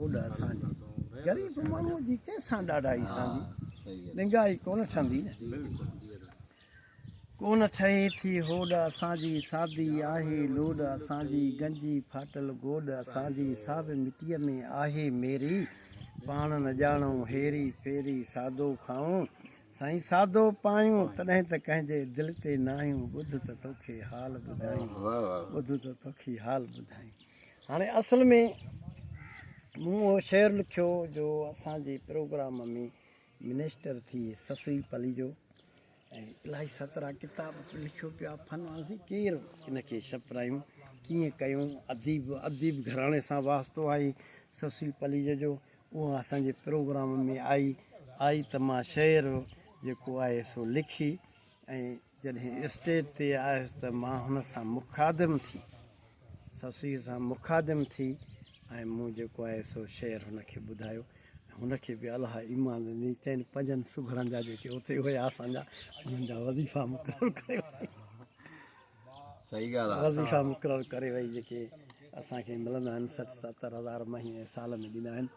اوڏ اسان جي غريب ماڻهوء جي ڪنهن سان ڏاڍائي سان جي ڏنگائي ڪونه ٺهندي نه. ڪونه ٺهي ٿي هوڏ اسان جي سادي آهي لوڏ اسان جي گنجي ڦاٽل گوڏ اسان جي سا به مٽيء ۾ آهي ميري پاڻ نه ڄاڻون هيري ڦيري سادو کائون سائين سادو پايون تڏهن ته ڪنهن جي دل تي ناهيون ٻڌ ته توکي حال ٻڌايون ٻڌ ته توکي حال ٻڌايون. هاڻي اصل ۾ مون اهو شعر لکيو جو اسان جي پروگرام ۾ منسٽر ٿي سسئي پليجو ۽ الاهي سترا ڪتاب لکيو پيا فن سين ڪير ان کي ڇپرايون ڪيئن ڪيون اديب اديب گهراڻي سان واسطو آهي سسئي پليجو جو اها اسان جي پروگرام ۾ آئي آئي ته مان شعر جيڪو آهي سو لکي ۽ جڏهن اسٽيج تي آيس ته مان هن سان مخادم ٿي، سسئيء سان مخادم ٿي ۽ مون جيڪو آهي سو شعر هن کي ٻڌايو ۽ هن کي به الله ايمان ڏني. چئن پنجن سگهڙن جا جيڪي اتي هيا اسان جا، انهن جا وظيفا مقرر ڪري وئي. صحيح ڳالهه آهي. وظيفا مقرر ڪري وئي جيڪي اسان کي ملندا آهن 60 70 هزار مهيني سال ۾ ڏيندا آهن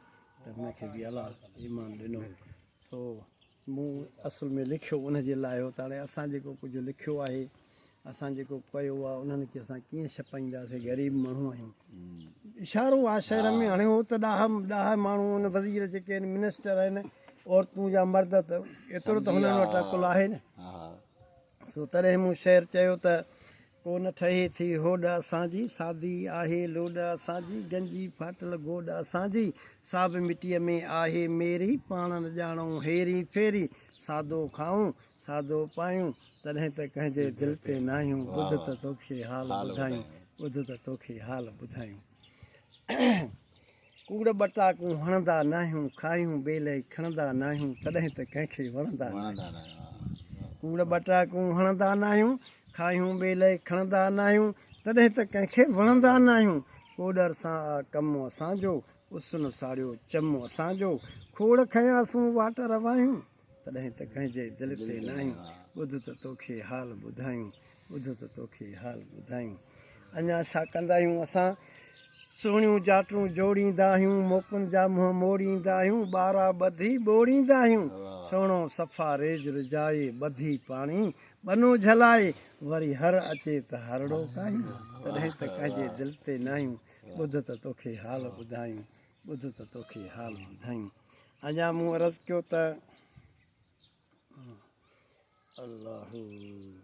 ته هن کي به الله ايمان ڏنو. سو مون اصل ۾ لکيو ان جي لاء هو ته هاڻي اسان جيڪو ڪجهه لکيو آهي، اسان جيڪو ڪيو آهي، انهن کي اسان ڪيئن ڇپائينداسين، غريب ماڻهو آهيون. اشارو آهي شعر ۾ هاڻي هو ته ڏاها ڏاها ماڻهو آهن، وزير جيڪي آهن، منسٽر آهن، عورتون يا مرد ته ايترو ته هنن وٽ عقل آهي نه. سو تڏهن مون شعر چيو ته. ڪو نه ٺهي ٿي هوڏ اسان جي، سادي آهي لوڏ اسان جي، گنجي ڦاٽل گوڏ اسان جي، سا به مٽيء ۾ آهي ميري، پاڻ نه ڄاڻون هيري ڦيري، سادو کائون، سادو پايون، تڏهن ته ڪنهن جي دل تي ناهيون، ٻڌ ته توکي حال ٻڌايون، ٻڌ ته توکي حال ٻڌايون. ڪوڙ ٻٽاڪون هڻندا ناهيون، کاهيون ٻيلي کڻندا ناهيون، تڏهن ته ڪنهن کي وڻندا ناهيون. ڪوڙ ٻٽاڪون هڻندا ناهيون، کاهيون ٻيلي کڻندا ناهيون، تڏهن ته ڪنهن کي وڻندا ناهيون. ڪوڏر سان آ ڪم اسان جو، اس نه ساڙيو چم اسان جو، کوڙ کنياسون واٽ روايون، تڏهن ته ڪنهن جي دل تي ناهيون. ٻڌ ته توکي حال ٻڌايون، ٻڌ ته توکي حال ٻڌايون. اڃا ڇا ڪندا آهيون اسان، سهڻيون جاٽون جوڙيندا آهيون، موڪن جا منهن موڙيندا آهيون، ٻارا ٻڌي ٻوڙيندا آهيون، سهڻو صفا ريج رجائي، ٻڌي پاڻي ٻنو جهلائي، وري هر اچي ته هرڙو ڪاهيون، تڏهن ته ڪنهن جي دل تي ناهيون، ٻڌ ته توکي حال ٻڌايون، ٻڌ ته توکي حال ٻڌايون. اڃا مون عرض ڪيو ته.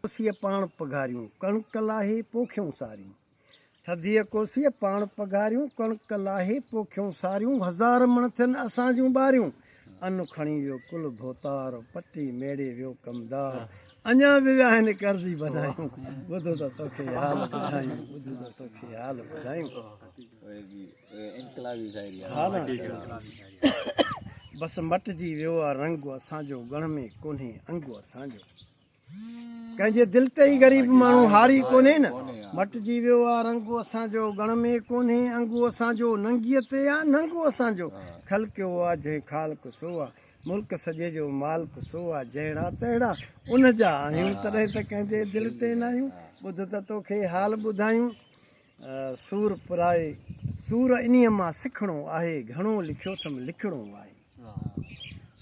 ڪوسيء پاڻ پگهاريون، ڪڻڪ لاهي پوکيون ساريون. ٿڌيء ڪوسيء پاڻ پگهاريون، ڪڻڪ لاهي پوکيون ساريون. هزار مڻ ٿين اسان جون ٻاريون. ان کڻي ويو ڪل ڀوتار، پٽي ميڙي ويو ڪمدار. اڃا به ويا آهن قرضي بنايون. ٻڌ ته توکي حال ٻڌايون، ٻڌ ته توکي حال ٻڌايون. انقلابي شاعري آ. ها نه بس مٽجي ويو آ رنگ اسان جو ڳڻ ۾ ڪونهي انگ اسان جو ڪنهن جي دل تي ئي غريب ماڻهو هاري ڪونهي نه مٽجي ويو آ رنگ اسان جو ڳڻ ۾ ڪونهي انگ اسان جو ننگيء تي آ ننگ اسان جو خلقيو آ جنهن خالق سو آ ملڪ سڄي جو مالڪ سو آ جهڙا تهڙا ان جا آهيون تڏهن ته ڪنهن جي دل تي ناهيون ٻڌ ته توکي حال ٻڌايون سور پرائي سور انهيء مان سکڻو آهي، گهڻو لکيو اٿم لکڻو آهي.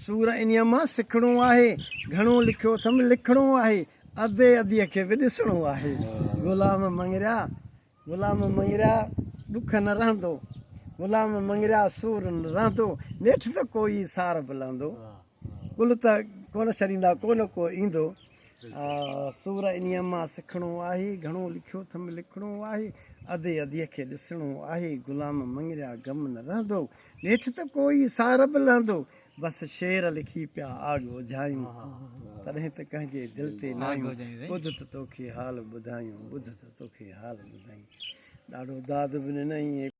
سور انهيء مان سکڻو آهي، گهڻو لکيو اٿم لکڻو آهي، ادي اديء کي به ڏسڻو آهي. غلام مڱريا، غلام مڱريا ڏک نه رهندو، غلام مڱريا سور نه رهندو، نيٺ ته ڪو ئي سار به لهندو. ڪل ته ڪونه ڇڏيندا، ڪو نه ڪو ايندو. سور انهيء مان سکڻو آهي، گهڻو لکيو اٿم لکڻو آهي، ادي اديء کي ڏسڻو آهي، غلام مڱريا غم نه رهندو، نيٺ ته ڪو ئي سار به لهندو، بس شعر لکي پيا آگ اجهايون، تڏهن ته ڪنهن جي دل تي ناهيون، ٻڌ ته توکي حال ٻڌايون، ٻڌ ته توکي حال ٻڌايون. ڏاڍو داد به ڏنائين.